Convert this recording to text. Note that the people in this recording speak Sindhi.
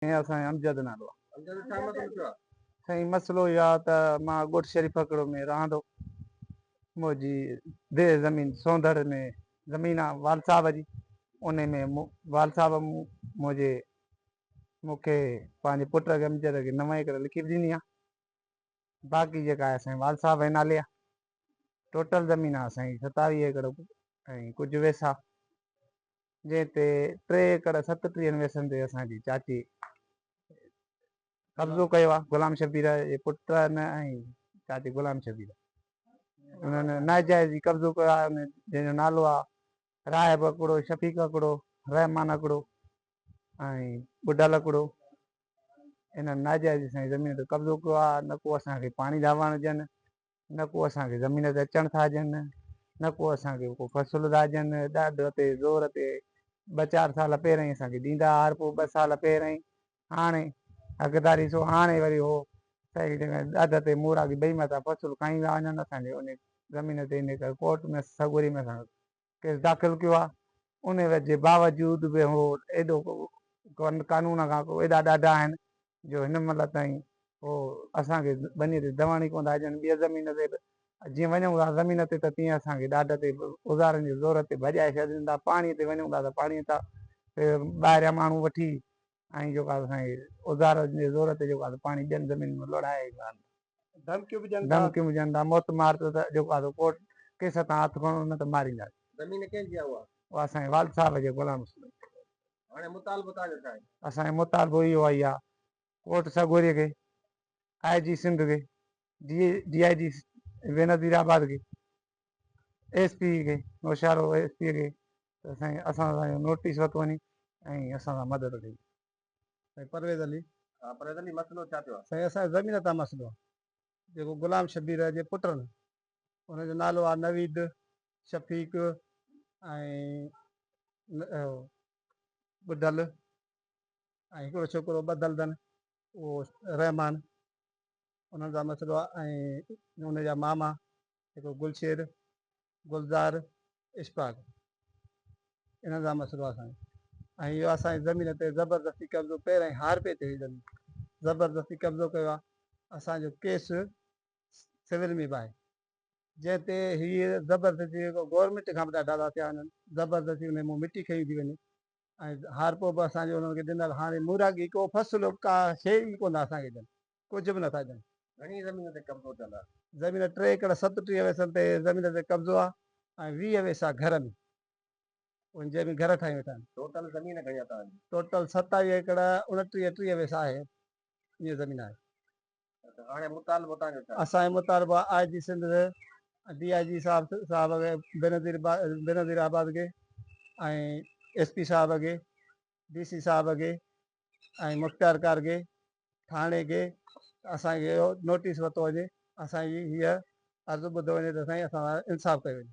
سائين اسان جو امجد نالو آ. امجد ڇا مسئلو ٿيو آ؟ سائين مسئلو اهو آ ته مان ڳوٺ شريف هڪڙو ۾ رهان ٿو منهنجي ديهه زمين سونڌڙ ۾ زمين آ وال صاحب جي انهي ۾ وال صاحب منهنجي مون کي پنهنجي پٽ کي امجد کي 9 ايڪڙ لکي به ڏني آ باقي جيڪا آهي سائين وال صاحب جي نالي آ ٽوٽل زمين آ سائين 27 ايڪڙ ۽ ڪجهه ويسا جنهن تي ٽي ايڪڙ ستٽيهن ويسن تي اسان جي چاچي قبضو ڪيو آهي غلام شبير جي پٽ نه ۽ چاچي غلام شبير انهن ناجائز ئي قبضو ڪيو آهي جنهن جو نالو آهي راهب اڪڙو شفيق اڪڙو رحمان اڪڙو ۽ ٻڍل اڪڙو انهن ناجائز اسان جي زمين تي قبضو ڪيو آهي نه ڪو اسان کي پاڻي ٿا وهڻ ڏين نه ڪو اسان کي زمين تي اچڻ ٿا ڏين، نه ڪو اسان کي ڪو فصل ٿا ڏين، ڏاڍ تي زور تي ٻه چار سال پهرئين اسان کي ڏيندا ها هارپو ٻه سال پهرئين هاڻي حقداري سو هاڻي وري هو ڏاڍ تي موراڳي ٻئي مٿان فصل کائيندا وڃن اسان جي ان زمين تي ان ڪري ڪورٽ ۾ سڳوري ۾ اسان ڪيس داخل ڪيو آهي ان جي باوجود به هو ايڏو قانون کان ايڏا ڏاڍا آهن جو هن مهل تائين هو اسان کي ٻني تي دوڻ ئي ڪونه ٿا ڏين ٻي زمين تي به جيئن وڃون ٿا زمين تي ته تيئن اسان کي ڏاڍ تي اوزارن جي زور تي ڀڄائي ڇڏين ٿا پاڻي تي وڃون ٿا ته پاڻي تان ٻاهريان ماڻهو وٺي ۽ جيڪو آهي اسان کي اوزارن جي زور تي جيڪو آهي پاڻي ٻين زمينن ۾ لوڙهائي ڌمڪيون به ڏين ٿا. ڌمڪيون به ڏين ٿا موت مار ته جيڪو آهي سو ڪورٽ ڪيس تان هٿ کڻو نه ته مارينداسين. زمين ڪنهن جي آهي اها؟ اها اسان جي والد صاحب جي غلام حسين جي. هاڻي مطالبو توهان جو ڇا آهي؟ اسان جو مطالبو اهو آهي اها ڪورٽ سڳوري کي، آء جي سنڌ کي، ڊي I جي بينظير آباد کي، ايس پي کي، نوشهرو ايس پي کي ته سائين اسان سان اهو نوٽيس ورتو وڃي ۽ اسان سان مدد ڪئي وڃي. سائين پرويز علي. ها پرويز علي مسئلو ڇا ٿيو آهي؟ سائين اسان جي زمين تان مسئلو آهي جيڪو غلام شبير جي پٽن ان جو نالو آهي نويد، شفيق ۽ ٻڍل ۽ هڪڙو ڇوڪرو ٻڌل اٿن اهو رحمان انهن سان مسئلو آهي ۽ ان جا ماما هڪڙو گلشير، گلزار، اشفاق انهن سان مسئلو آهي اسان جو ۽ اهو اسان جي زمين تي زبردستي قبضو پهريائين هارپي تي هئي زمين زبردستي قبضو ڪيو آهي اسان جو ڪيس سول ۾ به آهي جنهن تي هي زبردستي گورنمينٽ کان به ڏاڍا ٿا ٿيا وڃن زبردستي انهي مون مٽي کنئي ٿي وڃي ۽ هارپو به اسان جو انهن کي ڏنل هاڻي موراڳي ڪو فصل ڪا شيء ئي ڪونه ٿا اسان کي ڏين ڪجهه به نٿا ڏين. گهڻي زمين تي قبضو ٿيل آهي؟ زمين ٽي ايڪڙ 37 ويسن تي زمين تي قبضو آهي ۽ 20 ويسا گهر ۾ ان جنهن ۾ گهر ٺاهي ويٺا آهن. ٽوٽل زمين گهڻي آهي توهان جي؟ ٽوٽل 27 ايڪڙ 29 ٽيهه ويسا آهي ائين زمين آهي. اڇا هاڻي مطالبو توهان جو ڇا آهي؟ اسان جو مطالبو آهي آء جي سنڌ ڊي I جي صاحب صاحب کي بينظير بينظير آباد کي ۽ ايس پي صاحب کي ڊي سي صاحب کي ۽ مختيارڪار کي ٿاڻي کي اسان کي اهو نوٽيس ورتو وڃي اسان جي هيء عرض ٻڌو وڃي ته سائين اسان سان انصاف ڪيو وڃي.